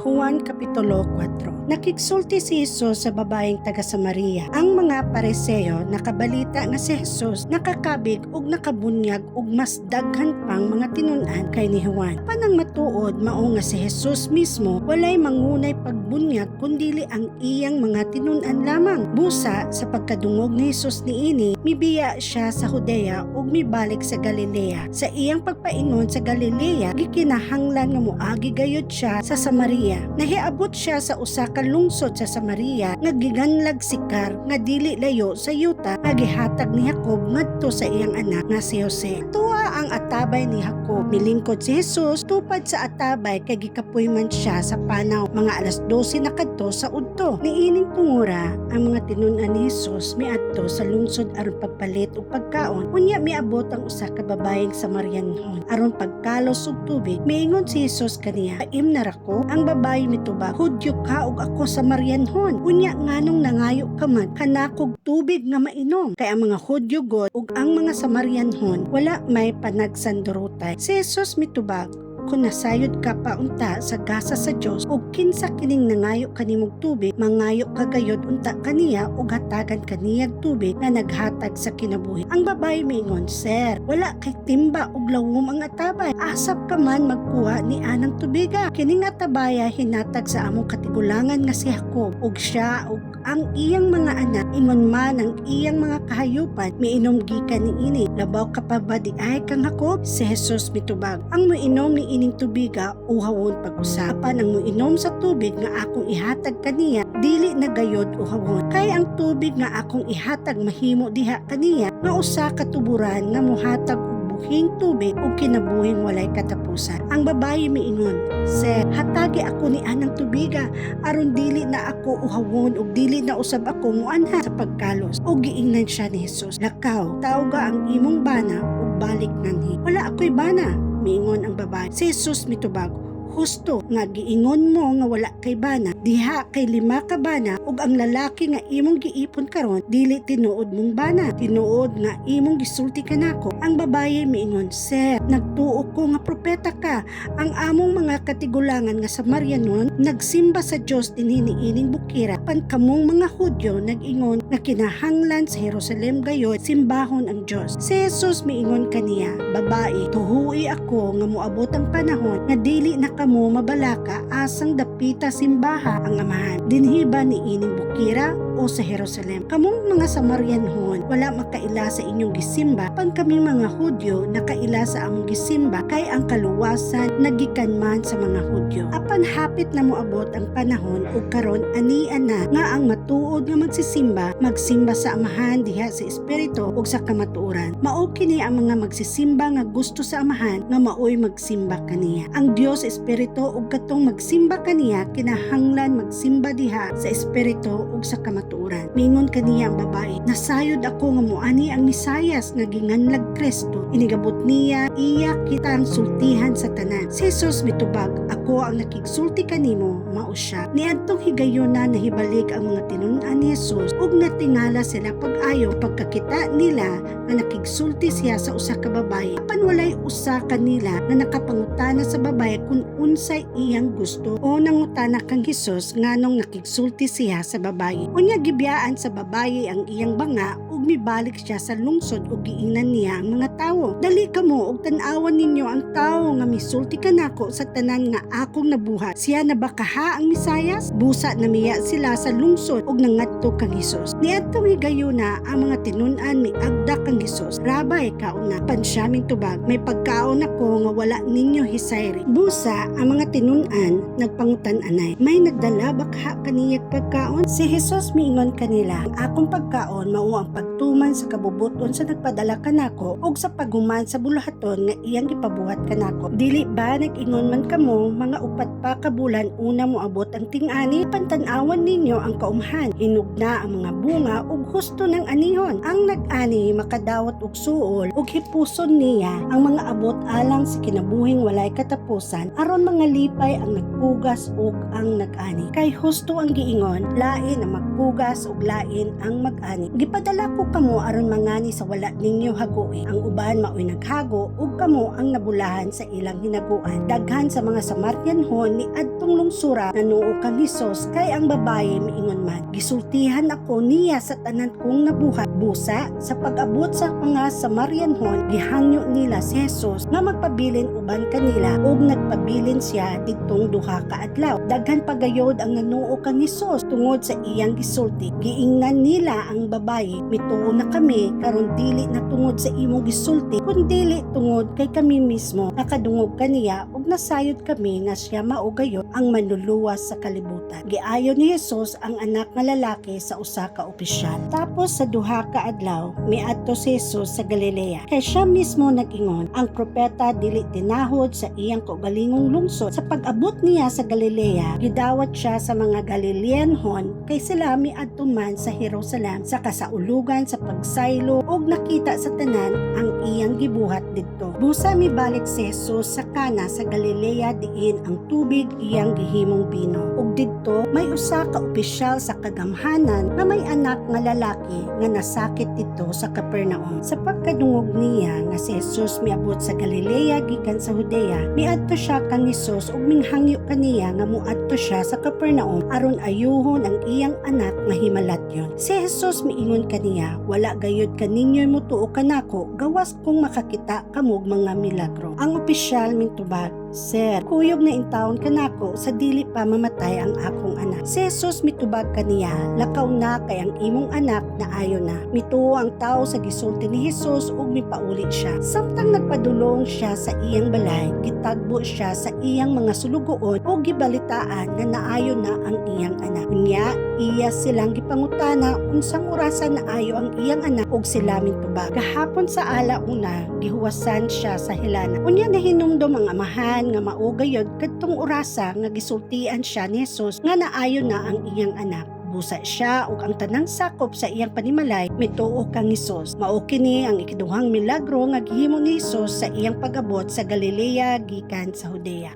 Juan Kapitulo 4. Nakigsulti si Jesus sa babaeng taga Samaria. Ang mga Pariseo nakabalita nga si Jesus nakakabig ug nakabunyag og mas daghan pang mga tinun-an kay ni Juan. Apan ang matuod mao nga si Jesus mismo walay mangunay pagbunyag kundili ang iyang mga tinun-an lamang. Busa sa pagkadungog ni Jesus niini, mibiya siya sa Judea ug mibalik sa Galilea. Sa iyang pagpaingon sa Galilea, gikinahanglan nga moagi gayud siya sa Samaria. Nahiabot siya sa usa ka lungsod sa Samaria nga giganlag Sicar, nga dili layo sa yuta nga gihatag ni Jacob ngadto sa iyang anak nga si Jose. Tuwa ang atabay ni Jacob. Milingkod si Jesus tupad sa atabay kay gikapoy man siya sa panaw. Mga alas 12 na kadto sa udto. Niining tungura, ang mga tinun-an ni Jesus miadto sa lungsod aron pagpalit og pagkaon. Unya miabot ang usa ka babayeng Samarianhon aron pagkalos og tubig. Miingon si Jesus kaniya, "Paimna ra ko." Ang babaye mitubag, "Hudyo ka ug ako Samarianhon. Unya nganong nangayo ka man kanakog tubig nga mainom?" Kay ang mga Hudyo god ug ang mga Samarianhon wala may panagsandurotay. Si Jesus mitubag, "Kung nasayod ka pa unta sa gasa sa Dios ug kinsa kining nangayo kanimog tubig, mangayo ka gayod unta kaniya ug hatagan kaniyag tubig nga naghatag sa kinabuhi." Ang babaye miingon, "Sir, wala kay timba ug lawom ang atabay. Asa ka man magkuha ni anang tubiga? Kining atabaya hinatag sa among katigulangan nga si Jacob, ug siya ug ang iyang mga anak ingon man ang iyang mga kahayupan miinom gikan niini. Labaw ka pa ba diay kang Jacob?" Si Jesus mitubag, "Ang moinom ni ining tubiga uhawon pag-usa. Apan ang moinom sa tubig nga akong ihatag kaniya dili na gayod uhawon. Kay ang tubig nga akong ihatag mahimo diha kaniya nga usa ka tuburan nga mohatag og buhing tubig ug kinabuhing walay katapusan." Ang babaye miingon, "Sir, hatagi ako ni anang tubiga aron dili na ako uhawon ug dili na usab ako muanha sa pagkalos." Ug giingnan siya ni Jesus, "Lakaw, tawga ang imong bana ug balik nganhi." "Wala ako'y bana," miingon ang babae. Si Jesus mitubag, "Husto nga giingon mo nga wala kay bana. Diha kay lima ka bana ug ang lalaki nga imong giipon karon dili tinuod mong bana. Tinuod nga imong gisulti kanako." Ang babaye miingon, "Sir, nagtuo ko nga propeta ka. Ang among mga katigulangan nga Samarianon nagsimba sa Dios dinhi niining bukira, apan kamong mga Hudyo nag-ingon nga kinahanglan sa Jerusalem gayod simbahon ang Dios." Si Jesus miingon kaniya, "Babae, tuhui ako nga moabot ang panahon nga dili na kamo mabalaka asang dapita simbaha ang Amahan, dinhi ba niining bukira o sa Jerusalem. Kamong mga Samarianhon wala makaila sa inyong gisimba, apan kami mga Hudyo nakaila sa among gisimba, kay ang kaluwasan nagikan man sa mga Hudyo. Apan hapit na moabot ang panahon ug karon ania na nga ang matuod nga magsisimba magsimba sa Amahan diha sa espiritu ug sa kamatuoran. Mao kini ang mga magsisimba nga gusto sa Amahan nga maoy magsimba kaniya. Ang Dios espiritu ug katong magsimba kaniya kinahanglan magsimba diha sa espiritu ug sa kamatuoran." Miingon kaniya ang babae, "Nasayod ako nga moani ang Mesayas nga ginganlag Kristo. Inigabot niya, iya kitang sultihan sa tanan." Si Jesus mitubag, "Ako ang nakigsulti kanimo, mao siya." Niadtong higayuna nahibalik ang mga tinun-an ni Jesus ug natingala sila pag-ayo pagkakita nila nga nakigsulti siya sa usa ka babaye. Apan walay usa kanila nga nakapangutana sa babaye kung unsay iyang gusto o nangutana kang Hesus nganong nakigsulti siya sa babaye. Unya gibiyaan sa babaye ang iyang banga ug mibalik siya sa lungsod ug giingnan niya ang mga tawo, "Dali kamo ug tan-awan ninyo ang tawo nga misulti kanako sa tanan nga akong nabuhat. Siya na ba kaha ang Mesayas?" Busa namiya sila sa lungsod ug nangadto kang Hesus. Niadtong higayuna ang mga tinun-an miagda kang Hesus, "Rabbi, kaon na." Apan siya mintubag, "May pagkaon ako nga wala ninyo hisayri." Busa ang mga tinun-an nagpangutan-anay, "May nagdala ba kaha kaniyag pagkaon?" Si Jesus miingon kanila, "Ang akong pagkaon mao ang pagtuman sa kabubuton sa nagpadala kanako ug sa paghuman sa buluhaton nga iyang gipabuhat kanako. Dili ba nag-ingon man kamo, mga 4 pa ka bulan una moabot ang ting-ani? Pantan-awan ninyo ang kaumhan, hinog na ang mga bunga ug husto ng anihon. Ang nag-ani makadawat og suol ug hipuson niya ang mga abot alang sa kinabuhing walay katapusan aron mga lipay ang nagpugas ug ang nag-ani. Kay husto ang giingon, lain ang magpugas ug lain ang mag-ani. Gipadala ko kamo aron mangani sa wala ninyo hagoi. Ang uban maoy naghago ug kamo ang nabulahan sa ilang hinaguan." Daghan sa mga Samarianhon Samarianhon ni adtong lungsura nanuo kang Hesus kay ang babaye miingon man, "Gisultihan ako niya sa tanan kong nabuhat." Busa sa pag-abot sa mga Samarianhon, gihangyo nila si Jesus nga magpabilin uban kanila ug nagpabilin siya didtong 2 ka adlaw. Daghan pa gayod ang nanuo kang Hesus tungod sa iyang gisulti. Giingnan nila ang babaye, "Mituo na kami karon, dili na tungod sa imong gisulti kundili tungod kay kami mismo nakadungog kaniya ug nasayod kami nga siya mao gayod ang Manluluwas sa kalibutan." Giayo ni Jesus ang anak nga lalaki sa usa ka opisyal. Tapos sa 2 ka adlaw, miadto si Jesus sa Galilea. Kay siya mismo nag-ingon, "Ang propeta dili tinahod sa iyang kaugalingong lungsod." Sa pag-abot niya sa Galilea, gidawat siya sa mga Galileanhon kay sila miadto man sa Jerusalem sa kasaulugan sa pagsaylo ug nakita sa tanan ang iyang gibuhat didto. Busa mibalik si Jesus sa Kana sa Galilea diin ang tubig iyang gihimong bino. Ug didto may usa ka opisyal sa kagamhanan nga may anak nga lalaki nga nasakit didto sa Capernaum. Sa pagkadungog niya nga si Jesus miabot sa Galilea gikan sa Judea, miadto siya kang Jesus ug minghangyo kaniya nga muadto siya sa Capernaum aron ayuhon ang iyang anak nga himalatyon. Si Jesus miingon kaniya, "Wala gayud kaninyo mutuo kanako gawas kung makakita kamog mga milagro." Ang opisyal mintubag, "Sir, kuyog na intawon kanako sa dili pa mamatay ang akong anak." Si Jesus mitubag kaniya, "Lakaw na kay ang imong anak naayo na." Mituo ang tao sa gisulti ni Jesus ug mipauli siya. Samtang nagpadulong siya sa iyang balay, gitagbo siya sa iyang mga sulugoon ug gibalitaan nga naayo na ang iyang anak. Unya, iya silang gipangutana unsang orasa naayo ang iyang anak ug sila mintubag, "Gahapon sa ala-una, gihuwasan siya sa hilana." Unya nahinumdom ang amahan nga mao gayod kadtong orasa nga gisultian siya ni Jesus nga naayo na ang iyang anak. Busa siya ug ang tanang sakop sa iyang panimalay mituo kang Hesus. Mao kini ang ikaduhang milagro nga gihimo ni Hesus sa iyang pag-abot sa Galilea gikan sa Judea.